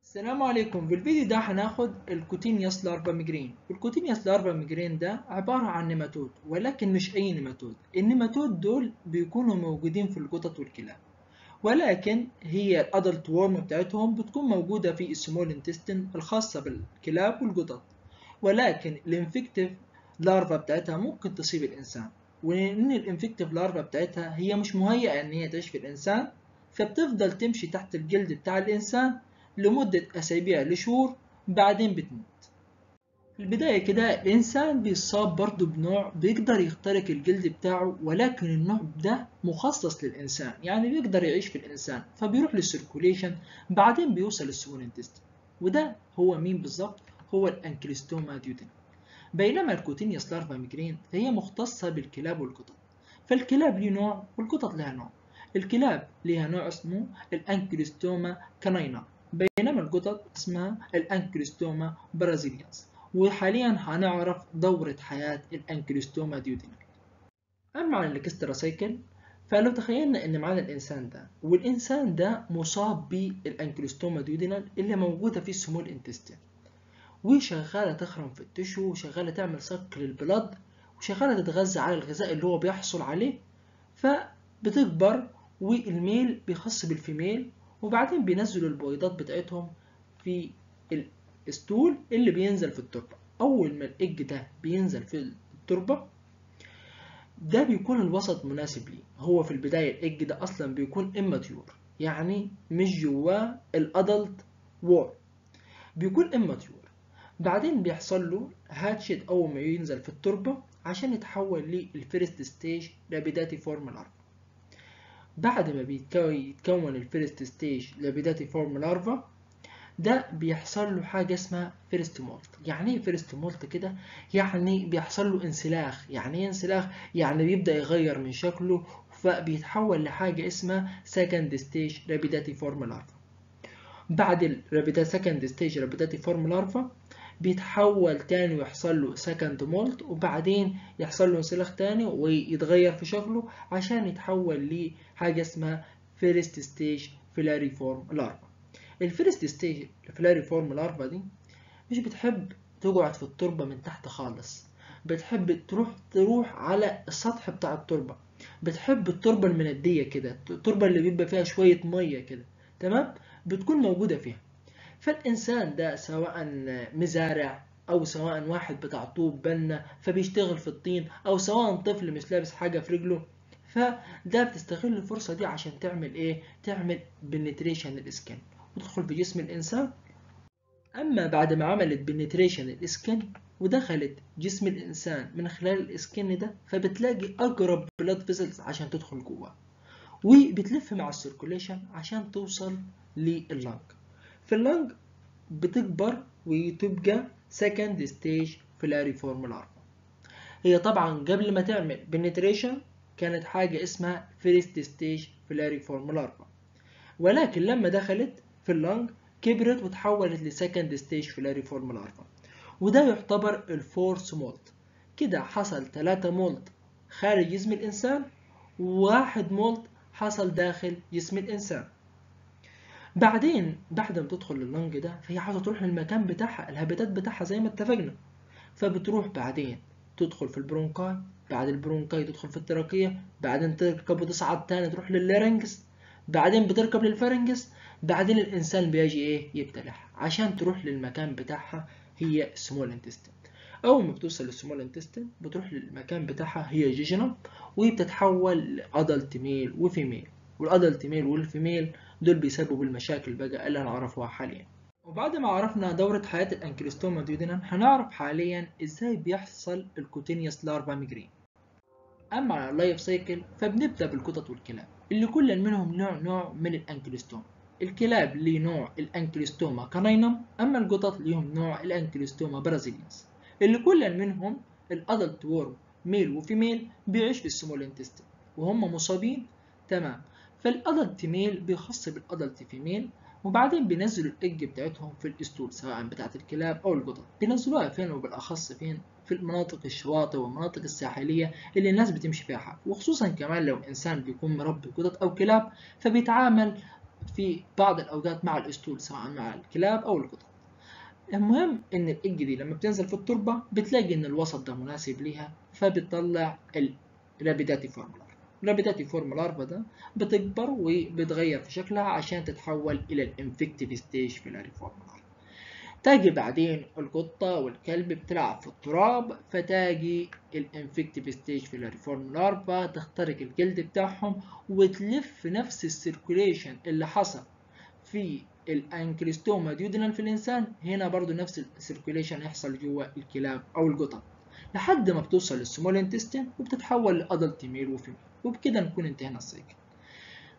السلام عليكم. في الفيديو ده هناخد ال cutaneous larva migrans. ال cutaneous larva migrans ده عبارة عن نيماتود، ولكن مش أي نيماتود. النيماتود دول بيكونوا موجودين في القطط والكلاب، ولكن هي ال adult worm بتاعتهم بتكون موجودة في ال small intestine الخاصة بالكلاب والقطط، ولكن ال infective larva بتاعتها ممكن تصيب الإنسان، وإن ال infective larva بتاعتها هي مش مهيئة إن هي تعيش في الإنسان، فبتفضل تمشي تحت الجلد بتاع الإنسان لمدة أسابيع لشهور، بعدين بتموت. في البداية كده الإنسان بيصاب برضو بنوع بيقدر يخترق الجلد بتاعه، ولكن النوع ده مخصص للإنسان، يعني بيقدر يعيش في الإنسان، فبيروح لل circulation بعدين بيوصل لل small intestine. وده هو مين بالظبط؟ هو ال Ancylostoma duodenale. بينما ال cutaneous larva migrans فهي مختصة بالكلاب والقطط، فالكلاب ليه نوع والقطط لها نوع. الكلاب ليها نوع اسمه ال Ancylostoma caninum، بينما القطط اسمها ال Ancylostoma braziliense. وحاليا هنعرف دورة حياة ال Ancylostoma duodenale. أما عن ال extra cycle، فلو تخيلنا إن معانا الإنسان ده، والإنسان ده مصاب بال Ancylostoma duodenale اللي موجودة في ال small intestine، وشغالة تخرم في ال tissue، وشغالة تعمل suck لل blood، وشغالة تتغذى على الغذاء اللي هو بيحصل عليه، فبتكبر وال male بيخصب ال female، وبعدين بينزلوا البويضات بتاعتهم في ال stool اللي بينزل في التربة. أول ما الإج ده بينزل في التربة ده بيكون الوسط مناسب ليه. هو في البداية الإج ده أصلا بيكون immature، يعني مش جواه ال adult worm، بيكون immature. بعدين بيحصل له hatched أول ما ينزل في التربة عشان يتحول لل first stage rhabditiform larva. بعد ما بيتكون ال first stage rhabditiform larva ده بيحصل له حاجة اسمها first molt. يعني ايه first molt كده؟ يعني بيحصل له انسلاخ. يعني ايه انسلاخ؟ يعني بيبدأ يغير من شكله، فبيتحول لحاجة اسمها second stage rhabditiform larva. بعد ال second stage rhabditiform larva بيتحول تاني ويحصل له second molt، وبعدين يحصل له انسلاخ تاني ويتغير في شكله عشان يتحول لحاجة اسمها first stage filariform larva. ال first stage filariform larva دي مش بتحب تقعد في التربة من تحت خالص، بتحب تروح على السطح بتاع التربة، بتحب التربة المندية كده، التربة اللي بيبقى فيها شوية مية كده، تمام، بتكون موجودة فيها. فالإنسان ده سواء مزارع أو سواء واحد بتاع طوب بنا فبيشتغل في الطين، أو سواء طفل مش لابس حاجة في رجله، فده بتستغل الفرصة دي عشان تعمل إيه؟ تعمل penetration ال skin وتدخل في جسم الإنسان. أما بعد ما عملت penetration ال skin ودخلت جسم الإنسان من خلال ال skin ده، فبتلاقي أقرب blood vessels عشان تدخل جوه، وبتلف مع ال circulation عشان توصل لل lung. في ال lung بتكبر وتبقى second stage filariform larva. هي طبعا قبل ما تعمل penetration كانت حاجة اسمها first stage filariform larva، ولكن لما دخلت في ال lung كبرت وتحولت ل second stage filariform larva، وده يعتبر ال fourth molt. كده حصل 3 molt خارج جسم الإنسان، وواحد molt حصل داخل جسم الإنسان. بعدين بعد ما تدخل ال lung ده فهي عاوزة تروح للمكان بتاعها، ال habitat بتاعها زي ما اتفقنا، فبتروح بعدين تدخل في ال bronchi، بعد ال bronchi تدخل في ال trachea، بعدين تركب وتصعد تاني تروح لل larynx، بعدين بتركب لل pharynx، بعدين الإنسان بيجي إيه؟ يبتلعها عشان تروح للمكان بتاعها هي ال small intestine. أول ما بتوصل لل small intestine بتروح للمكان بتاعها هي jejunum، وبتتحول ل adult male و female، وال adult male وال female دول بيسببوا المشاكل بقى اللي هنعرفوها حاليا. وبعد ما عرفنا دورة حياة ال Ancylostoma duodenale هنعرف حاليا ازاي بيحصل ال cutaneous larva migrans. اما على ال life cycle فبنبدأ بالقطط والكلاب اللي كل منهم نوع من ال Ancylostoma. الكلاب ليه نوع ال Ancylostoma caninum، اما القطط ليهم نوع ال Ancylostoma braziliense، اللي كل منهم ال adult worm male و female بيعيش في ال small intestine وهم مصابين، تمام. فال adult male بيخصب ال adult female، وبعدين بينزلوا الاج بتاعتهم في ال stool سواء بتاعت الكلاب او القطط. بينزلوها فين وبالاخص فين؟ في المناطق الشواطئ والمناطق الساحليه اللي الناس بتمشي فيها حاف، وخصوصا كمان لو انسان بيكون مربي قطط او كلاب فبيتعامل في بعض الاوقات مع ال stool سواء مع الكلاب او القطط. المهم ان الاج دي لما بتنزل في التربة بتلاقي ان الوسط ده مناسب ليها، فبتطلع ال rhabditiform larva. ال rhabditiform larva ده بتكبر وبتغير في شكلها عشان تتحول الى ال infective stage filariform larva. تاجي بعدين القطة والكلب بتلعب في التراب، فتاجي ال infective stage filariform larva تخترق الجلد بتاعهم وتلف نفس ال circulation اللي حصل في ال Ancylostoma duodenale في الانسان، هنا برضو نفس ال circulation يحصل جوه الكلاب او القطط لحد ما بتوصل لل small intestine وبتتحول ل adult male و female، وبكده نكون انتهينا ال cycle.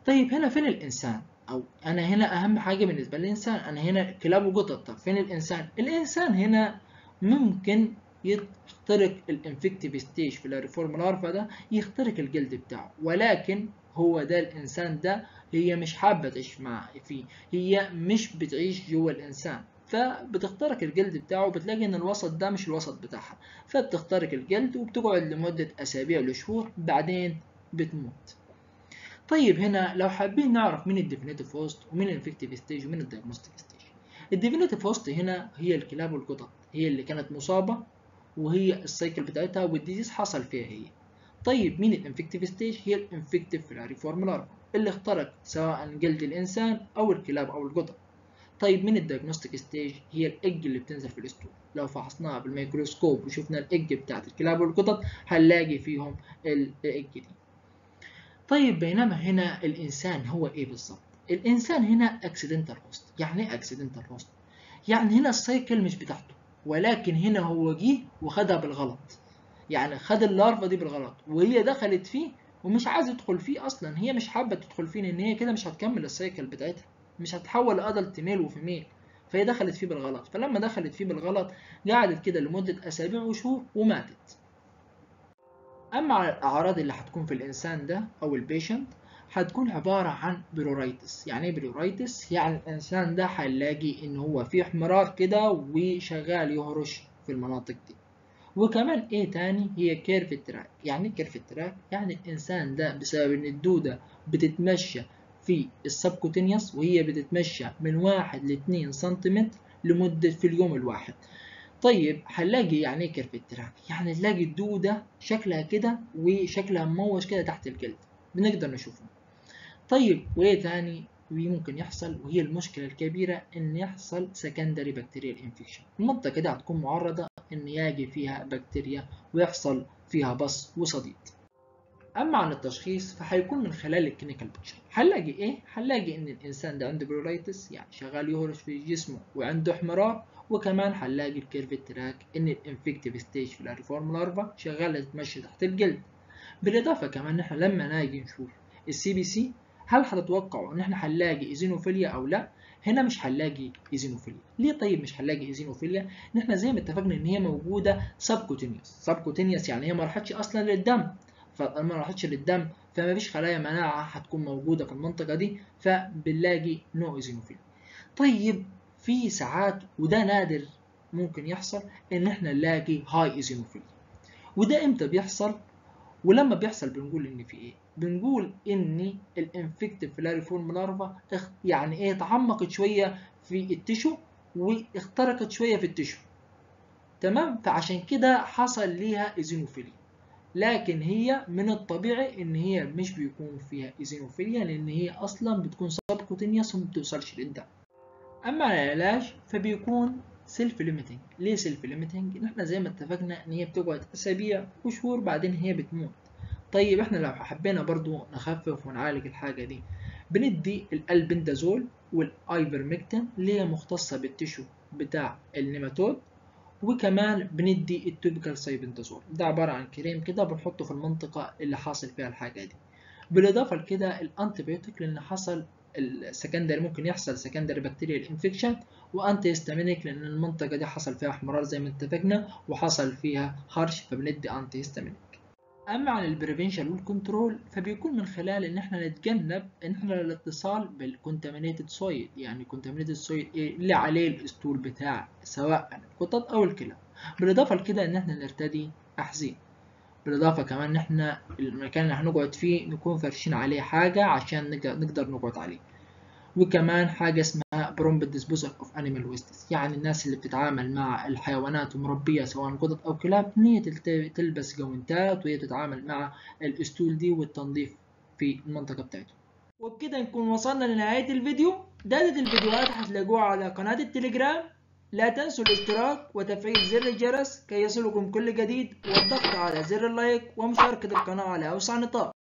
طيب هنا فين الانسان؟ او انا هنا اهم حاجة بالنسبة للانسان، انا هنا كلاب وقطط، طب فين الانسان؟ الانسان هنا ممكن يخترق ال infective stage filariform larva ده، يخترق الجلد بتاعه، ولكن هو ده الانسان ده هي مش حابة تعيش مع فيه، هي مش بتعيش جوه الانسان، فبتخترق الجلد بتاعه، بتلاقي ان الوسط ده مش الوسط بتاعها، فبتخترق الجلد وبتقعد لمدة اسابيع لشهور بعدين بتموت. طيب هنا لو حابين نعرف مين ال definitive host ومين ال infective stage ومين ال diagnostic stage. ال definitive host هنا هي الكلاب والقطط، هي اللي كانت مصابه وهي ال cycle بتاعتها وال disease حصل فيها هي. طيب مين ال infective stage؟ هي ال infective filariform larva اللي اخترق سواء جلد الانسان او الكلاب او القطط. طيب مين ال diagnostic stage؟ هي ال egg اللي بتنزل في ال stool، لو فحصناها بالميكروسكوب وشفنا ال egg بتاعت الكلاب والقطط هنلاقي فيهم ال egg دي. طيب بينما هنا الانسان هو ايه بالظبط؟ الانسان هنا accidental host. يعني ايه accidental host؟ يعني هنا ال cycle مش بتاعته، ولكن هنا هو جه وخدها بالغلط، يعني خد ال larva دي بالغلط وهي دخلت فيه ومش عايز يدخل فيه اصلا، هي مش حابة تدخل فيه لان هي كده مش هتكمل ال cycle بتاعتها، مش هتحول ل adult male و female، فهي دخلت فيه بالغلط. فلما دخلت فيه بالغلط قعدت كده لمدة اسابيع وشهور وماتت. اما على الاعراض اللي هتكون في الانسان ده او ال patient، هتكون عبارة عن pruritus. يعني ايه pruritus؟ يعني الانسان ده هنلاقي ان هو فيه احمرار كده وشغال يهرش في المناطق دي. وكمان ايه تاني؟ هي curved track. يعني ايه curved track؟ يعني الانسان ده بسبب ان الدودة بتتمشى في ال subcutaneous وهي بتتمشى من 1 ل 2 سنتيمتر لمدة في اليوم الواحد. طيب هنلاقي يعني ايه curved track؟ يعني تلاقي الدودة شكلها كده وشكلها مموج كده تحت الجلد، بنقدر نشوفه. طيب وايه تاني وممكن يحصل؟ وهي المشكلة الكبيرة ان يحصل secondary bacterial infection. المنطقة دي هتكون معرضة ان يجي فيها بكتيريا ويحصل فيها pus وصديد. اما عن التشخيص فهيكون من خلال ال clinical picture. هنلاقي ايه؟ هنلاقي ان الانسان ده عنده pruritus، يعني شغال يهرش في جسمه وعنده احمرار، وكمان هنلاقي ال curved track ان ال infective stage filariform larva شغالة تتمشى تحت الجلد. بالاضافة كمان ان احنا لما نيجي نشوف ال CBC، هل هتتوقعوا ان احنا هنلاقي eosinophilia او لا؟ هنا مش هنلاقي eosinophilia. ليه طيب مش هنلاقي eosinophilia؟ ان احنا زي ما اتفقنا ان هي موجودة subcutaneous. subcutaneous يعني هي ما راحتش اصلا للدم، فما راحتش للدم فما فيش خلايا مناعة هتكون موجودة في المنطقة دي، فبنلاقي no eosinophilia. طيب في ساعات وده نادر ممكن يحصل ان احنا نلاقي high eosinophilia. وده امتى بيحصل؟ ولما بيحصل بنقول ان في ايه؟ بنقول ان ال infective filariform larva يعني ايه تعمقت شوية في ال tissue واخترقت شوية في ال tissue، تمام؟ فعشان كده حصل ليها eosinophilia. لكن هي من الطبيعي ان هي مش بيكون فيها eosinophilia لان هي اصلا بتكون subcutaneous وما بتوصلش للدم. اما على العلاج فبيكون self limiting. ليه self limiting؟ ان احنا زي ما اتفقنا ان هي بتقعد اسابيع وشهور بعدين هي بتموت. طيب احنا لو حبينا برضو نخفف ونعالج الحاجة دي بندي ال albendazole وال ivermectin اللي هي مختصة بال tissue بتاع النيماتود، وكمان بندي ال topical thiabendazole، ده عبارة عن كريم كده بنحطه في المنطقة اللي حاصل فيها الحاجة دي. بالاضافة لكده ال antibiotic لان حصل ال secondary، ممكن يحصل secondary bacterial infection، و antihistaminic لان المنطقة دي حصل فيها احمرار زي ما اتفقنا وحصل فيها هرش فبندي antihistaminic. اما عن ال prevention وال control فبيكون من خلال ان احنا نتجنب ان احنا الاتصال بال contaminated soil. يعني contaminated soil ايه؟ اللي عليه ال stool بتاع سواء القطط او الكلاب. بالاضافة لكده ان احنا نرتدي احذية. بالاضافة كمان ان احنا المكان اللي هنقعد فيه نكون فارشين عليه حاجة عشان نقدر نقعد عليه. وكمان حاجة اسمها prompt disposal of animal wastes، يعني الناس اللي بتتعامل مع الحيوانات ومربيه سواء قطط او كلاب ان هي تلبس جوانتات وهي تتعامل مع ال stool دي والتنظيف في المنطقة بتاعتهم. وبكده نكون وصلنا لنهاية الفيديو. data الفيديوهات هتلاقوها على قناة التليجرام. لا تنسوا الاشتراك وتفعيل زر الجرس كي يصلكم كل جديد، والضغط على زر ال like ومشاركة القناة على أوسع نطاق.